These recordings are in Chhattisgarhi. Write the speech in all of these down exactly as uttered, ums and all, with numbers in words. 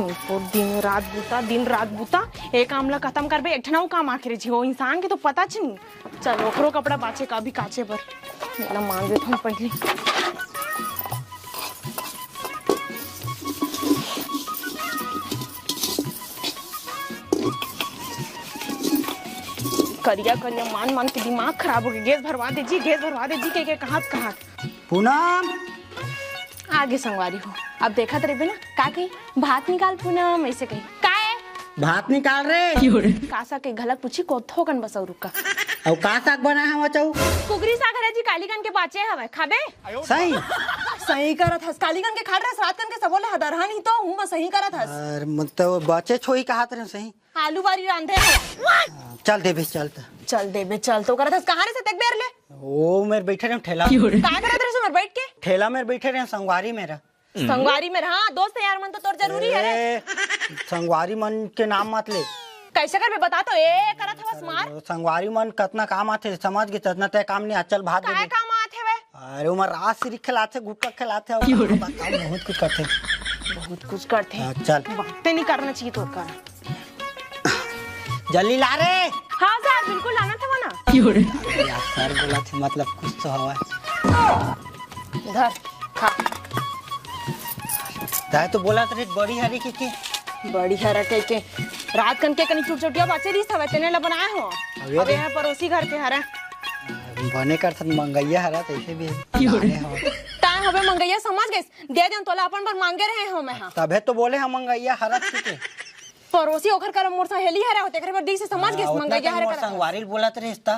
तो दिन रात बूता, दिन रात बूता, ए काम ला खतम करबे, एक ठन अउ काम आखिरी जी, वो इंसान के तो पता च नहीं। चल, ओकरो कपड़ा बाचे का अभी काचे बर, एला मांज देथन पहले। करिया करिया मान मान के दिमाग खराब हो गया। गैस भरवा दे जी, गैस भरवा दे जी, के, के कहाँ कहाँ। पूनम। आगे संगवारी हो, अब देखत रहिबे ना, का कही, भात निकाल पूनम, ऐसे कही। का है? भात निकाल रे। का साग के घलक पूछी, को थोकन बस अउ रुका। अउ का साग बना है वो चऊ? कुकरी साग हरे जी, कालीगन के बाचे हवे, खाबे? सही। सही करत हस, कालीगन के खात रहस, रात कन के सबो ले हदरहा नहीं तो हूँ मैं सही करत हस। अरे, मतलब बाचे छोई कहात रहे सही। आलू बारी रांधे हो। चल देबे, चल त। चल देबे, चल तो करत हस, कहाँ रे से तेक बेर ले? ओ, मेर बैठे रहे ठेला। का करत रहे से मेर बैठ के? ठेला मेर बैठे रहे, संगवारी मेरा। संगवारी मेर, हाँ, दोस्त यार मन तो तोर जरूरी है रे। ए, संगवारी मन के नाम मत ले। कैसे करबे बता तो, ए करत हवस मार। संगवारी मन कतना काम आथे, समझ गे, ततना तय काम नहीं, चल भात दे काय दे। काम आथे वे? अरे, ओमन रास सिरी खिलाथे, गुटखा खिलाथे, अउ का बताओ, बहुत कुछ करथे। बहुत कुछ करथे। हाँ, चल। बातें नहीं करना चाहिए तो कर। जल्दी ला रे। हाँ सर, बिल्कुल लाना था ना। यार, सर बोला थे, मतलब कुछ तो हवा। धर, खा। तय तो बोला थे बड़ी हरी के, के। बड़ी हरा के, के। रात कन के कनी चुटचुटिया बाचे रहिस हवे, तेने ला बनाए हो। अब ये अब दे। यहाँ पड़ोसी घर के हरा। बने कर थन मंगैया हरा, तैसे भी लाने हो। ताय हवे मंगैया समझ गइस, दे देन तोला अपन बर मांगे रहे हो मैं, हाँ। तभे तो बोले हम मंगैया हरा के। पड़ोसी ओखर कर मोर सहेली हरे होते, एकरे बर दी से समझ हाँ, गेस, ओतना मंगैया कन हरे मोर करत। संगवारी ल बोलत रहिस त।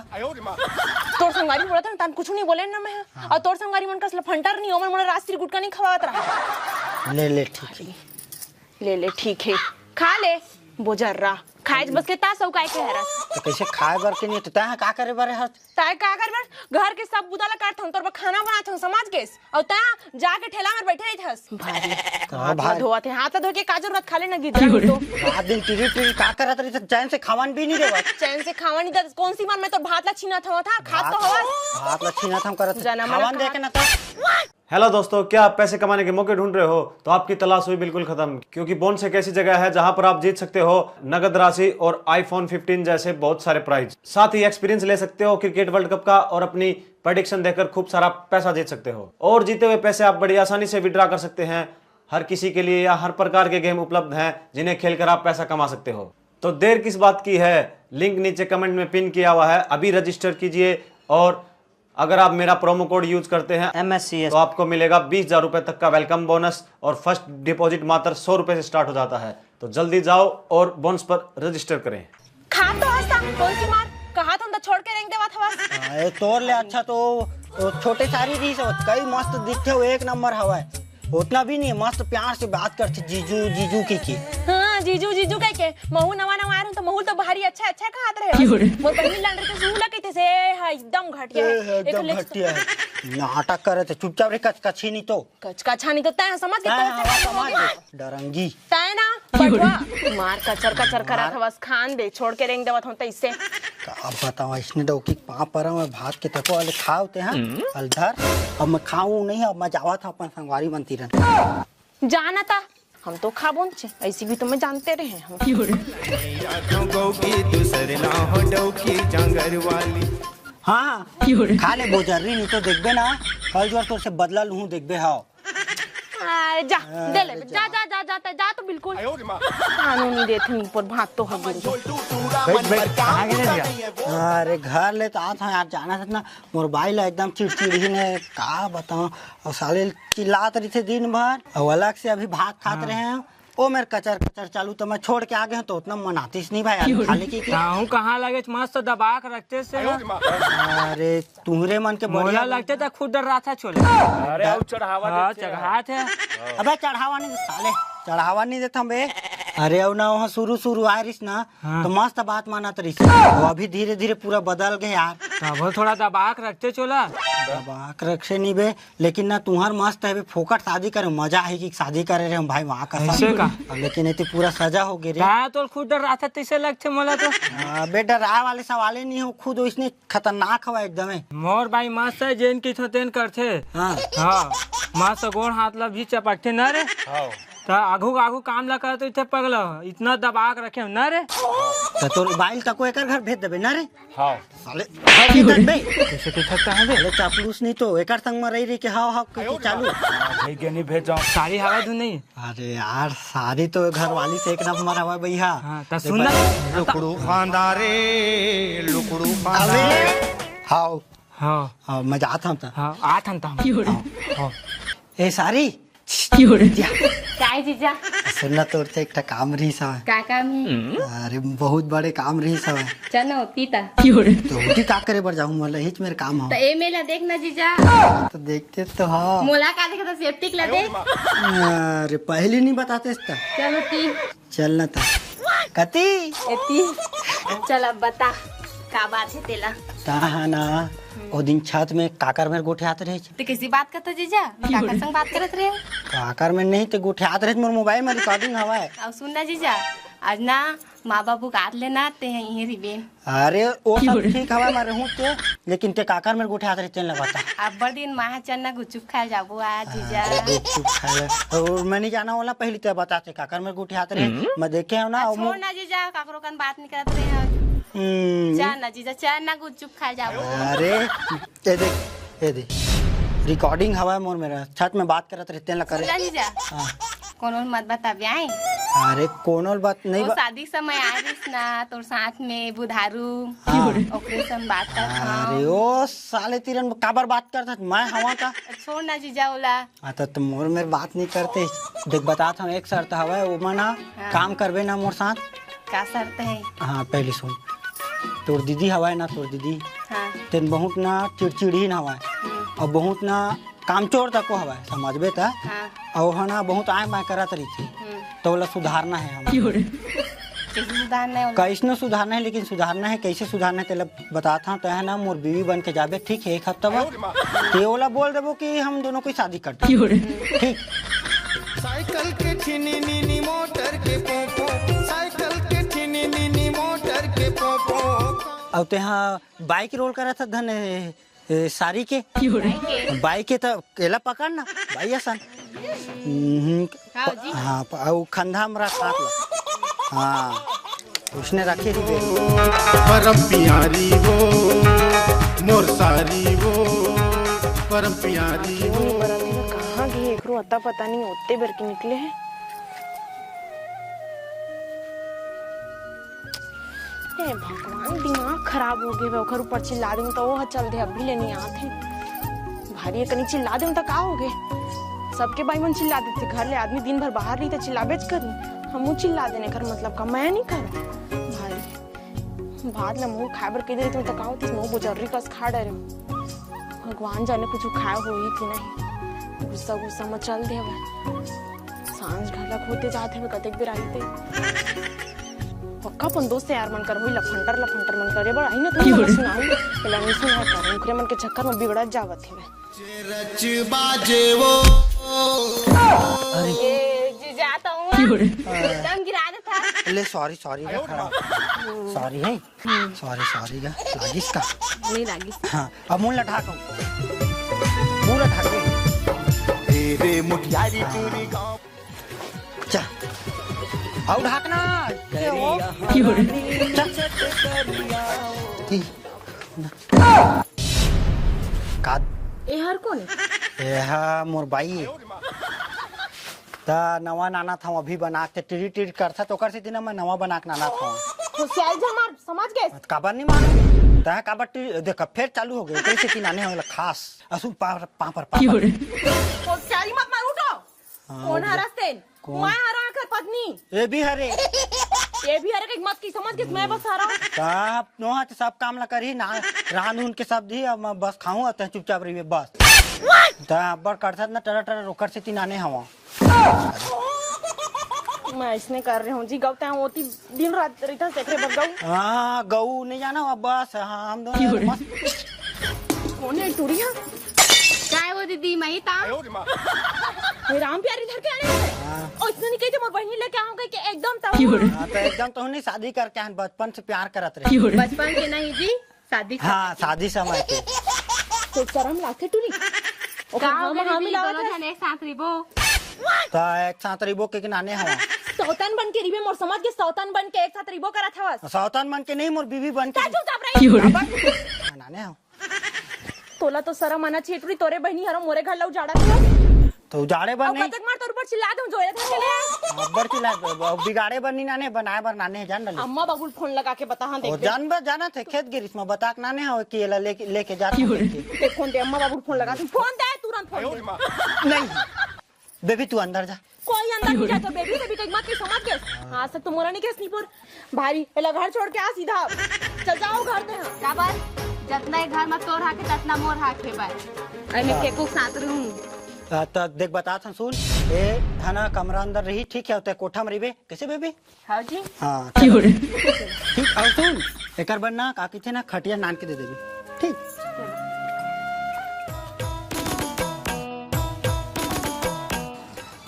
तोर संगवारी बोलत रहे, तन कुछ नहीं बोले ना मैं। हाँ। और तोर संगवारी मन कस लफंटर नहीं हो, मन मोला रास्त्री गुटका नहीं खवावत रहा। ले, ले, ठीक है। ले, ले, ठीक है। खा ले, बोजर रहा। खाए बस के ता सौ काय के हरस। तो कैसे खाए बर के नहीं, तो तैं का करे बर हस? ताय का कर बर? घर के सब बुता ला करथन, तोर बर खाना बनाथन, समझ गेस? अउ तैं जाके ठेला में बैठे रहिथस। भारी। का हाथ ला भारी? धोवत हे, हाथ ला धो के का जरूरत, खा ले ना गिद्दा में तो। रात दिन टीवी टीवी का करत रहिथस, चैन से खावन भी नहीं देवत। चैन से खावन नहीं देवत, कौन सी मन में तोर भात ला छीनत हवत हा, खात तो हवस। भात ला छीनत हम करत, जाना मना खावन दे के ना तो। हेलो दोस्तों, क्या आप पैसे कमाने के मौके ढूंढ रहे हो? तो आपकी तलाश हुई बिल्कुल खत्म, क्योंकि बोन्स एक ऐसी जगह है जहां पर आप जीत सकते हो नगद राशि और iPhone fifteen जैसे बहुत सारे प्राइज। साथ ही एक्सपीरियंस ले सकते हो क्रिकेट वर्ल्ड कप का और अपनी प्रेडिक्शन देकर खूब सारा पैसा जीत सकते हो। और जीते हुए पैसे आप बड़ी आसानी से विड्रॉ कर सकते हैं। हर किसी के लिए या हर प्रकार के गेम उपलब्ध हैं, जिन्हें खेलकर आप पैसा कमा सकते हो। तो देर किस बात की है, लिंक नीचे कमेंट में पिन किया हुआ है, अभी रजिस्टर कीजिए। और अगर आप मेरा प्रोमो कोड यूज़ करते हैं एम एस सी एस। तो आपको मिलेगा बीस हज़ार रुपए तक का वेलकम बोनस और फर्स्ट डिपॉजिट मात्र सौ रुपए से स्टार्ट हो जाता है। तो जल्दी जाओ और बोनस पर रजिस्टर करें। खा तो हस ता, कौन सी मार? कहा था, हम तो छोड़ के रेंग देवा था बस। हाँ, ये तोर ले अच्छा तो, तो छोटे सारी रहिस, कई मस्त दिखथे, वो एक नंबर हवा है। उतना भी नहीं, मस्त प्यार से बात करथे, जीजू, जीजू कह के। हाँ, जीजू, जीजू कह के। महू नवा नवा आए रहूं तो महू तो भारी अच्छा, अच्छा कहत रहे। क्यों रे? मोर बहिनी लान रहे तो सुहू ला कहिथे से, "ए, हा, एकदम घटिया है।" ए, हा, एकदम एक ले घटिया है। नाटक करत हे, चुपचाप रे, कचकछी नहीं तो। कचकछा नहीं तो तैं समझ के हाँ, तोर हाँ, से समझ हो गया। गए। डरंगी। तैं ना, क्यों रे? बटुआ। मार कचर कचर करत मार। हवस, खान दे, छोड़ के रेंग देवत हूं तैसे। अब बताओ, इसने डौकी पाँव पर मैं भात के तको वाले खाओ ते, हाँ? हम्म। अलधर, अब मैं खाऊं नहीं, अब मैं जावा था अपन संगवारी मन तीरन। जाना था, हम तो खाबो चे, ऐसी भी तो मैं जानते रहे हूँ। हाँ, हाँ। खा ले बोजर्री, नहीं तो देखबे ना, कल जोर तोर से बदला लूहूँ, देखबे हाव। आ, जा, आ, दे ले, जा। जा, जा, जा, जा, जा तो बिल्कुल। कानूनी देत नहीं पर भात तो हो गई। बैठ, बैठ, कहाँ गए भैया? अरे घर ले तो आता हूँ यार, जाना था ना, मोर बाई ला एकदम चिड़चिड़ही ने, का बताऊँ, और साले चिल्लात रहिथे दिन भर, और अलग से अभी भात खात हाँ। रहे हैं, ओ मेर कचर कचर चालू, तो मैं छोड़ के आ गए हूँ, तो उतना मनातीस नहीं भाई, आलू खा ले की क्या? ताहू कहाँ लगे, मस्त दबा के रखते से ना। अरे तुहरे मन के मोला बढ़िया लगते त खुद डर रहा था छोले। अरे, अउ चढ़ावा हाँ, देते हैं। चढ़ात है। अबे चढ़ावा नहीं दे साले, चढ़ावा नहीं देता बे। अरे, अउ ना, वहाँ शुरू शुरू आए रहिस ना, हाँ। तो मस्त बात मानत रहिस। वो अभी धीरे धीरे पूरा बदल गए यार। तब थोड़ा दबा के रखते चोला। दबा के रखे नहीं बे, लेकिन ना तुम्हार मस्त है बे, फोकट शादी करे, मजा है कि शादी करे रहे हम भाई वहाँ का ऐसे सब। का? अब लेकिन ये तो पूरा सजा हो गए रे। का तोर खुद डर रहा था, तैसे लगते मोला तो। अबे डराए वाले सवाले नहीं हो, खुद इसने खतरनाक हवा एकदमे। मोर बाई मस्त है, जेन की थो तेन करथे। हाँ। हाँ, मस्त गोड़ हाथ ला भी चपकथे ना रे। हाँ। त आघू आघू काम ला करत रहिथे पगला, इतना दबा के रखे हो ना रे। त तोर बाइल तको एकर घर भेज देबे ना रे। हाँ। साले घर भेज देबे। कैसे के सकता है बे? साले चापलूस नहीं तो एकर संग में रही रही के हाव हाव के चालू। हाँ, भेज दे, नहीं भेज जाओ। सारी हवा धुन नहीं। अरे यार, सारी तो घर वाली से एक नंबर हवा भैया। हाँ, त सुन ना। लुकड़ू फांदा रे, लुकड़ू फांदा। अबे। हाव। हाँ। हाँ, मैं जात हूँ त। हाँ, आत हन त हम। हाँ, हाँ। ए सारी। काय जीजा? सुन ना, तोर से एक ठा काम रहिस हवय। का काम हे? अरे, बहुत बड़े काम रहिस हवय। चल ना, होती ता। तो होती का करे बर जाहूँ, मोला हिच मेर काम हो। त ए मेला देख ना जीजा। तो देखते तो हाँ। मोला का देखता, सेप्टिक ला देख। अरे, पहले नहीं बताते इसका। चलो ती। चल ना ता। कती? एती। चल अब बता, का बात हे तेला? ता हा ना, ओ दिन छत में काकर मेर गोठियात रहे। ते कैसी बात करता जीजा? मैं काकर संग बात करत रहे? काकर में नहीं, ते गोठियात रहे, मोर मोबाइल में रिकॉर्डिंग हवय। अब सुन ना जीजा, आज ना माँ बाबू का आत लेना, ते इहे रिबे। अरे, ओ सब ठीक हवय, मैं रहूँ ते, लेकिन ते काकर मेर गोठियात रहे, तेन ला बता। अब्बड़ दिन माँ हा चन्ना गुपचुप खाए जाबो आ जीजा। अरे, गुपचुप खाए ला। और मैं नहीं जाना वाला, पहली ते बता, ते काकर मेर गोठियात रहे, मैं देखे हूँ ना, आ, और छोड़ मु- ना जीजा, काकरो कन बात नहीं करत रहे हम। हम्म। चल ना जीजा, चल ना गुपचुप खाए जाबो। अरे, ए देख, ए देख, रिकॉर्डिंग हवय मोर मेर, छत में बात करत रहे, तेन ला करे। सुन ना जीजा, हाँ। कोनो ल मत बताबे आए। अरे, कोनो ल बात नहीं वो बा- शादी समय आ रहिस ना, तोर साथ में बुधारू, हाँ। ओकरे संग बात करत हूँ। अरे, ओ साले तीरन काबर बात करत हस? मैं हवा का? छोड़ ना जीजा ओला। हाँ, त, त मोर मेर बात नहीं करते। देख, बतात हूँ, एक शर्त हवय, वो मना हाँ। काम करबे ना मोर साथ। का शर्त हे? हाँ, पहली सुन। तोर दीदी हवय ना, तोर दीदी। हाँ। तेन बहुत ना चिड़चिड़ीन हवय। हम्म। और बहुत ना कामचोर तको हवय, समझबे त। हाँ। अउ ह ना बहुत आय बाय करत रहिथे। हम्म। त ओला सुधारना हे हमन। कैसे सुधारना हे ओला? कैसनो सुधारना हे, लेकिन सुधारना हे, कैसे सुधारना हे तेला बतात हंव। तैं ह ना मोर बीवी बन के जाबे, ठीक हे, एक हफ्ता बर। ते ओला बोल देबो कि हम दोनों कोई शादी कर दे। ठीक। साइकिल के छिनी मिनी मोटर के पोपो, साइकिल के छिनी मिनी मोटर के पोपो। अउ तैं ह बाइक रोल करत हस धन ए, सारी के। बाई के। बाई के त एला पकड़ ना, बाई असन। हम्म, हाँ जी। हाँ, प-, अउ खंधा म रख हाथ ला। हाँ, उसने रखे रहिबे। परम प्यारी वो, मोर सारी वो, परम प्यारी वो। कहाँ गे एकरो अता पता नहीं, ओत्ते बेर के निकले हे। हे भगवान, दिमाग खराब हो गे हे। ओकर ऊपर चिल्ला देंव त ओह चल दे, अभी ले नहीं आत हे। भारी एकनी चिल्ला देंव त का हो गे? सबके बाई मन चिल्ला देथे, घर ले आदमी दिन भर बाहर रही त चिल्लाबेच करही। हमू चिल्ला देन, एकर मतलब का मैं नहीं कर भारी। भात ल महू खाए बर कह दे रहितेंव त का होतिस, महू बुजर्री कस खा डरेंव। भगवान जाने कुछ खाए होही कि नहीं, गुस्सा गुस्सा म चल दे हवय। सांझ घलक होते जात हवे, कतेक बेर आही ते। पक्का अपन दोस्त यार मन कर होई, लफंटर लफंटर मन करे बर आही ना, तुम की हो रे? सुनाऊ, एला नहीं सुना कर, ओकरे मन के चक्कर में बिगड़त जावत हवे। रच बाजे वो। अरे। ए, जीजा तो हूँ। की हो रे? एकदम गिरा देता। ले, सॉरी, सॉरी रे, खड़ा। सॉरी है। सॉरी, सॉरी गा, लागिस का? नहीं लागिस। हाँ, अब मुंह लटा के। पूरा ढाक दे। तेरे मुठियारी पूरी गाँव। चल। आओ ढाकना। ये वो। की हो रे? चल। ठीक। का? ए हर कोन? ए हा मोर बाई। त नवा नाना था अभी बना के टिरी टिरी करथा, त ओकर सेती ना मैं नवा बना के नाना था। होशियारी झमार, समझ गए? त काबर नहीं मानो? तैं काबर टिरी, देख, फेर चालू हो गए, ओकरे सेती नाने होले खास। असु पा-, पापर, पापर। होशियारी मत मार, उठो। हाँ, कौन उठ हरस तेन? कौन? मैं हरा आखर पत्नी। ये भी हरे। ये भी हरे के मत की समझ के मैं बस हरा। त नोहा त सब काम ला करही ना, रांध उन के सब दी, अब मैं बस खाऊं, त चुपचाप रहिए बस। त अब्बड़ करथत ना, टरा टरा ओकर सेती नाने हवा। मैं इसने कर रहे हूँ जी, गौ तैं ओती दिन रात रहता सेकरे बस गौ। हाँ, गौ नहीं जाना, अब बस, हाँ, हम दोनों मस्त। कौन है टुरिया? काय वो दीदी, मैं ही ता? हे राम प्यारी धर के आने हैं। हाँ। और इसने नहीं कही थी, मोर बहनी लेके आऊंगा कि एकदम ता। हाँ, त एकदम तो नहीं, शादी करके आन, बचपन से प्यार करत रहे। बचपन के नहीं जी, शादी हाँ, शादी समय के। तो शर्म लागथे टुरी। ओकर का हो हाँ, गए हाँ, दीदी, मिलावत दोनों है। जन एक साथ रिबो। त एक साथ रहिबो के, के नाने हवा। सौतन बन के रिबे मोर, समझ के? सौतन बन के एक साथ रहिबो करत हवस। सौतन बन के नहीं, मोर बीवी बन के। चुपचाप रही। काबर? नाने हवा। तोला तो शरम आना चाहिए टूरी, तोरे बहिनी हरो मोरे घर ला उजाड़ा के। तो उजाड़े बर अउ नहीं। कतक मार तोर ऊपर चिल्ला दूं, जोरे धर के ले। अब्बड़ चिल्ला, अब बिगाड़े बर नहीं नाने, बनाए बर नाने हे, जान डाले। अम्मा बाबू ल फोन लगा के बता, हाँ, देख ओ दे। जान बर जाना थे, खेत गिरिस में बता के नाने हो कि एला लेके, लेके जात हो करके। ते फोन दे, अम्मा बाबू ल फोन लगा, तू फोन दे, तुरंत फोन दे। नहीं। बेबी, तू अंदर जा। कोई अंदर नहीं जाता, बेबी, बेबी, तो एक बात की समझ गए। आज तक तो मोरा नहीं केस नहीं पर भारी, एला घर छोड़ के आ सीधा। चल जाओ घर दे। काबर? जतना ए घर में तोर हक हे, ततना मोर हक हे भाई। अरे मैं केको के साथ रहूं। आ, त देख, बतात हन, सुन, ए धना कमरा अंदर रही, ठीक है, ते कोठा में रहिबे, कैसे बेबी? हाँ जी। हाँ, ठीक, अउ सुन, एकर बर ना, का कहिथे ना, खटिया नान के दे देबे, ठीक?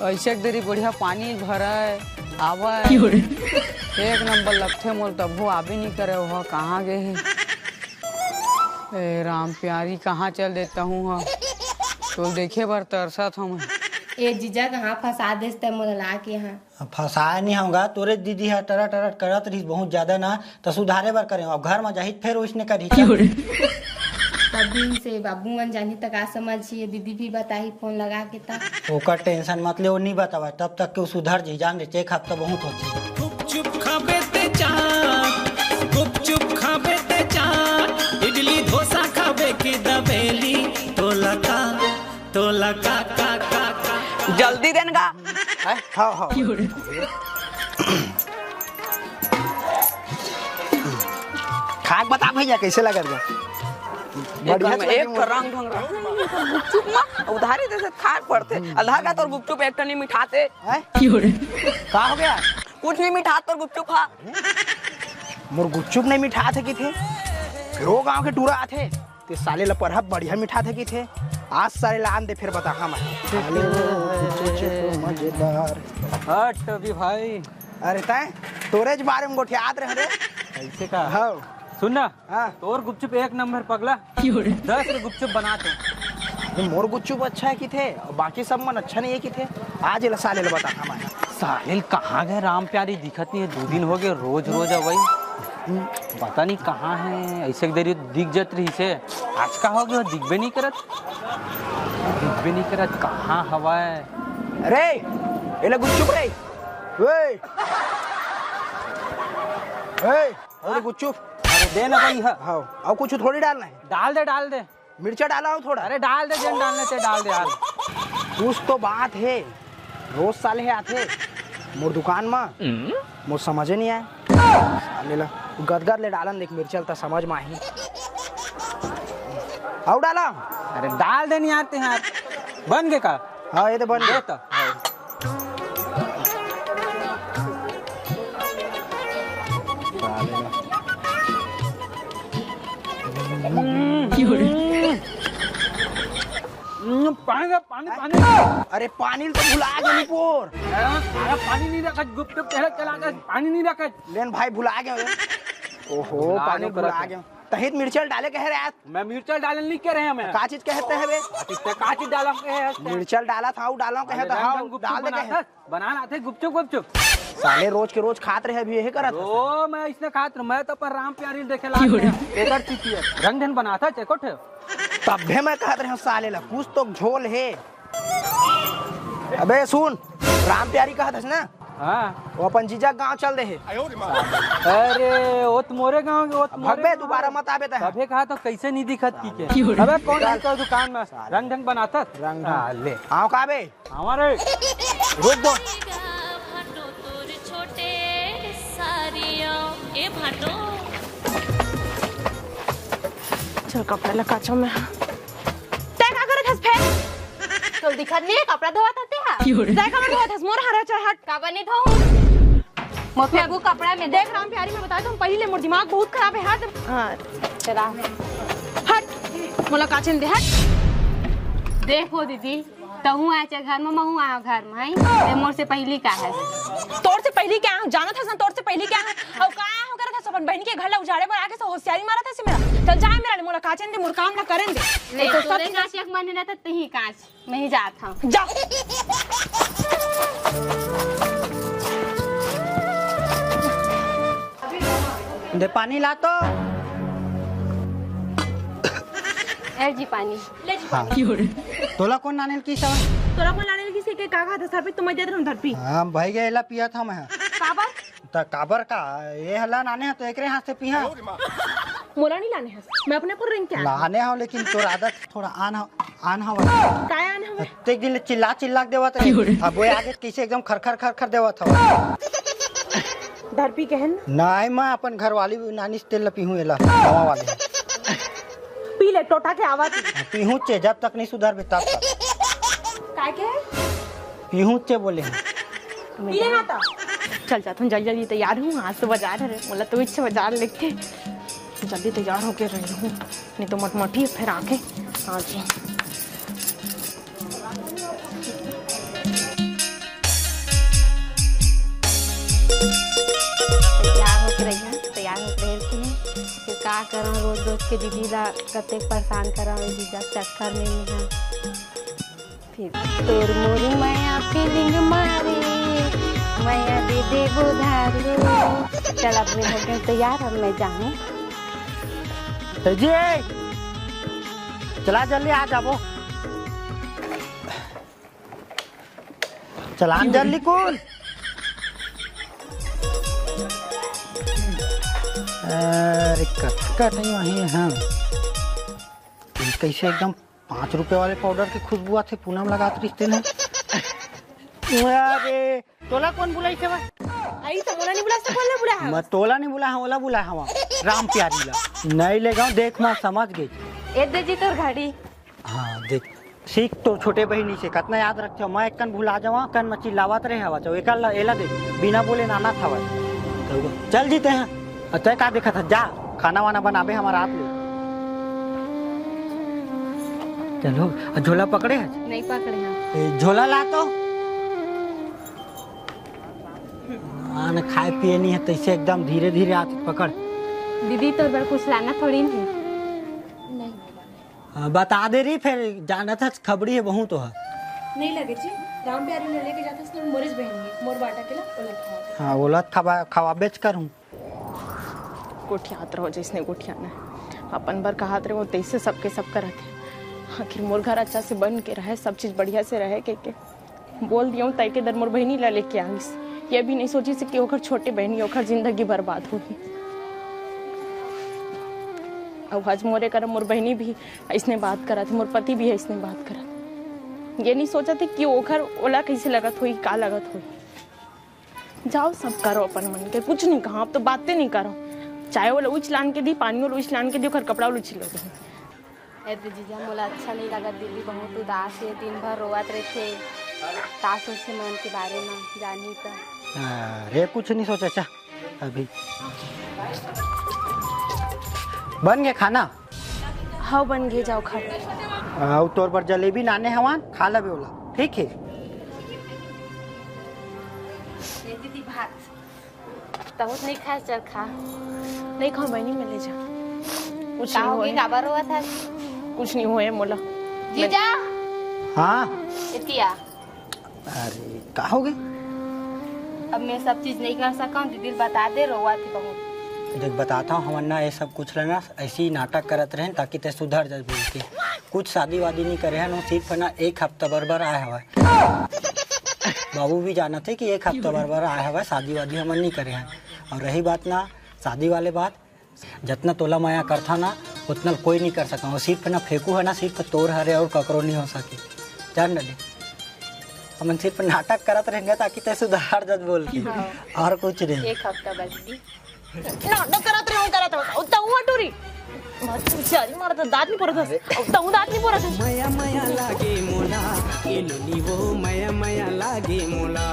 ऐसे एक देरी बढ़िया पानी भरय, आवय। एक नंबर लगथे मोल, तभो आबे नहीं करे, ओह कहाँ गे हे? ए राम प्यारी, कहाँ चल देता हूँ हा? तोल देखे बर तरसत हूँ मैं। ए जीजा, कहाँ फंसा देस ते मोला ला के यहाँ? अब फंसाए नहीं होगा, तोरे दीदी ह टरा टरा करत रहिस बहुत ज्यादा ना, त सुधारे बर करे। अब घर में जाही त फेर ओइसने करही। तब दिन से बाबू मन जानी त का समझ, ये दीदी भी बताही फोन लगा के त। ओकर टेंशन मत ले, वो नहीं बतावा, तब तक के वो सुधर जी, जान दे, एक हफ्ता बहुत होथे। गुपचुप खाबे ते चाट, गुपचुप खाबे ते चाट, इडली डोसा खाबे की दबेली, तोला का, तोला का, का, का, का। जल्दी देन गा। हैं? हाँ, हाँ। खा के बता भैया, कैसे लगत बा? बढ़िया एकदम तो लगे एक मोर। रंग ढंग रहा। गुपचुप मा उधारी दे से खाए पड़थे। आधा का तोर गुपचुप एक ठन नहीं मिठाथे। हैं? का हो गया? कुछ नहीं मिठात तोर गुपचुप हा। मोर गुपचुप नहीं मिठाथे किथे। फिर वो गांव के टूरा आथे। ते साले ला परहा बढ़िया मिठाथे किथे। आज साले ला आन दे, फिर बता हम। साले वो कुछ तो मजेदार। हट अभी भाई। अरे तैं तोरे ज बारे में गोठियात रहे रे। ऐसे का? हाँ। सुन ना, हाँ। तोर गुपचुप एक नंबर पगला। दस के गुपचुप बना तो। ये मोर गुपचुप अच्छा है किथे, बाकी सब मन अच्छा नहीं है किथे। आज ये साले ला बता हम। साहिल कहाँ गए राम प्यारी, दिखत नहीं है, दो दिन हो गए, रोज रोज अवई। पता नहीं कहाँ है, ऐसे एक देरी दिख जत रही से, आज का हो गया, दिखबे नहीं करत, दिखबे नहीं करत, कहाँ हवाए? अरे, एला गुपचुप रे, ओए, ओए, अरे गुपचुप। अरे दे ना भाई, हाँ। हाँ, और कुछ थोड़ी डालना है। डाल दे, डाल दे। मिर्चा डाला हूँ थोड़ा। अरे डाल दे, जन डालने ते डाल दे यार। कुछ तो बात है, रोज साले हे आथे मोर दुकान मा, मोर समझे नहीं आए। साले ला गदगद ले डालन देख मिर्चा ल, त समझ मा आही। अउ डाला। अरे डाल दे नहीं आते हैं यार। बन गए का? हाँ, ये तो बन गए। दे तो। हम्म, पानी दे, पानी, पानी। अरे पानी तो भुला गए निपोर। अरे, अरे पानी नहीं रखा, गुपचुप चला चला के पानी नहीं रखा। लेन भाई भुला गए। ओहो, भुला पानी गए भुला करत गए। तहित मिर्चल डाले कहे रे आज। मैं मिर्चल डाले नहीं कह रहे हैं मैं। का चीज कहते हैं बे? का चीज, का चीज डाला कहे हैं? मिर्चल डाला था, डाला कहे अरे था, रंग हाँ, गुपचुप डाल दे बना कहे। था। बना लाथे गुपचुप गुपचुप। साले रोज के रोज खात रहे, अभी यही करत हस। ओ, मैं इसने खात रहूं, मैं तो अपन राम प्यारी देखे लात रहे। एकर चीज है, रंग ढंग बनाथा, चेको ठे। तभे मैं कहत रहे साले ला, कुछ तो झोल है। अबे सुन, राम प्यारी कहत हस ना? हाँ। वो अपन जीजा गांव चल दे है। अरे, वो तो मोरे गांव के, वो तो मोरे भगबे, गांव दोबारा के। मत आबे तैं। तभे कहा तो कैसे नहीं दिखत की के। अबे कौन है तो दुकान में रंग ढंग बनाथा? रंग ढंग। हाँ, ले। आओ का बे? हमारे रुक दो। भाटो तोर छोटे सारिया, ए भाटो। चल कपड़ा ला काचो में। तै का करत हस फेर? तोल दिखत नहीं है, कपड़ा धोवत हते हा। तै काबर धोवत हस? मोर हरा चढ़ हट। काबर नहीं धोऊं? मोर फेंकू कपड़ा में देख। राम प्यारी, मैं बताए तो पहले मोर दिमाग बहुत खराब है, हट। हाँ। चला। हट। मोला काचन दे, हट। देखो दीदी, तहूँ आए चे घर में, महूँ आए घर में, हैं? ते मोर से पहली का है? तोर से पहली क्या है? जानत हस ना, तोर से पहली क्या है? अउ का हो करत हस अपन बहन के घर ला उजाड़े बर आके से होशियारी मारत हस मेरा? चल जाए मेरा ले, मोला काचन दे, मोर काम ला करन दे। ले, तो तोरे सब काचे के मन रहता, तही काच। नहीं जात हम। जा। दे पानी ला तो। ए जी पानी। ले जी हाँ। पानी। तोला कोन लाने ल किस हवय? तोला कोन लाने ल किस के का कहत हस? धरपी तो मैं देत रहूं धरपी। हाँ, भाई गे एला पियत हंव मैं। काबर? त काबर का? ए हला लाने ह तो एकरे हाथ से पिहा। मोला नहीं लाने हस, मैं अपने पर रेंग के आ। लाने हंव लेकिन तोर आदत थोड़ा आन ह-, आन हवय। काय आन हवय? प्रत्येक दिन ले चिल्ला चिल्ला के देवत रहे। अब वो आगे कैसे एकदम खरखर खरखर देवत हवय। धरपी कहन? नहीं, मैं अपन घरवाली नानी से तेल ल पीहूं एला, नवा वाले। पी ले, टोटा के आवत। पीहूं चे, जब तक नहीं सुधरबे तब तक। काय के? पीहूं चे बोले हैं। पी ले ना तो। चल जाथन, जल्दी जल्दी तैयार हूँ, आज तो बाजार हरे, मोला तो इच्छा बाजार लेके जल्दी तैयार होके रही हूँ, नहीं तो मटमटी फिर आके आज। तैयार होके रही हूँ, तैयार होके रही हूँ, फिर का करूँ, रोज रोज के दीदी ला कते परेशान करा, जीजा चक्कर में नहीं है। फिर तोर मोर मया feeling मारे, मया दे दे उधार। चल, अपने हो गए तैयार, अब मैं जाऊँ। ए जी, चला जल्दी, आ जाबो। चला जल्दी कुन। अरे कटकट ही वहीं हम। कैसे एकदम पाँच रुपए वाले पाउडर के खुशबू आथे, पूनम लगात रिश्ते ने। अरे, तोला कोन बुलाइस हे? आई तो मोला नहीं बुलाइस, कोन ला बुलाए हस? मैं तोला नहीं बुलाए हंव, ओला बुलाए हंव, राम प्यारी ला। नहीं ले गाँव, देख मैं समझ गई। ए दे जी तोर घड़ी। हाँ, देख, सीख तो छोटे बहिनी से, कतना याद रखते हो। मैं एक कन भुला जावा, कन मची लावत रहे हवा, तो एकर ला, एला देख, बिना बोले नाना था। चल जीते हैं। अ, तैं का देखत हस? जा, खाना वाना बनाबे हमर आप ले। चलो, अ, झोला पकड़े हस? नहीं पकड़े हंव। ए, झोला ला तो। आन खाए पिए नहीं है, तैसे एकदम धीरे धीरे आत पकड़। दीदी, तोर बर कुछ लाना थोड़ी नहीं। नहीं। हाँ, बता दे रही, फिर जानत हस खबड़ी है, बहुत तो है। नहीं लगे जी, राम प्यारी ने लेके जाते उसने मोरिस बहन ने, मोर बाटा के ला, ओला खवा दे। हाँ, ओला खवा, खवाबेच करूँ। गोठियात रहो जैसने गोठियाना है। अपन बर कहात रहे वो तैसे सबके सब करत है। आखिर मोर घर अच्छा से बन के रहे, सब चीज बढ़िया से रहे, के, के बोल दियो तय के दर मोर बहनी ला लेके आइस। ये भी नहीं सोचिस कि ओकर छोटे बहनी, ओकर जिंदगी बर्बाद होही। अब आज मोरे करम मोर बहनी भी ऐसने बात करत है, मोर पति भी ऐसने बात करत। ये नहीं सोचत है कि ओकर, ओला कैसे लगत होही, का लगत होही। जाओ, सब करो अपन मन के, कुछ नहीं कहा, अब तो बातें नहीं करो। चाय वाला उछ लान के दी, पानी वाला उछ लान के दी, ओकर कपड़ा वाला उछ लो। ए तो जीजा, मोला अच्छा नहीं लगत, दीदी बहुत उदास है, दिन भर रोवत रहते, का सोचे मन के बारे में, जानी तो। अरे कुछ नहीं सोचा, अच्छा अभी बन गया खाना। हव, बन गे, जाओ खा। अउ तोर बर जलेबी लाने हवन, खा लबे ओला, ठीक है? ये दीदी भात। तहूँ नहीं खाए, चल खा। नहीं खाओ बहनी, मैं ले जा। कुछ का नहीं होगे, होए। काबर रोवत हस? कुछ नहीं होए मोला। जीजा। हाँ। एतिया। अरे, का हो गए? अब मैं सब चीज नहीं कर सकूं, दीदी बता दे, रोवा थी बहुत। देख, बताता हूँ, हमन ना ये सब कुछ रहना, ऐसी नाटक करत रहेन, ताकि ते सुधर जाए बोल के। कुछ शादी वादी नहीं करे हन, सिर्फ ना एक हफ्ता बर बर आए हवय। बाबू भी जानत हे कि एक हफ्ता बर बर आए हवय, शादी वादी हमन नहीं करे हन। और रही बात ना शादी वाले बात, जतना तोला मया करथा ना, उतना कोई नहीं कर सका। वो सिर्फ ना फेंकू है ना, सिर्फ तोर हरे और ककरो नहीं हो सके। जान डले, हमन सिर्फ नाटक करत रहेंगे ताकि ते सुधार जत बोल के, हाँ। और कुछ नहीं। एक हफ्ता बस दी। नाटक करत रहे, करत रहे, उतना हुआ टूरी। मत चल, मार तो दांत नहीं पड़ता। उतना दांत नहीं पड़ता। मया मया लागे मोला, ये लोली वो मया मया लागे मोला।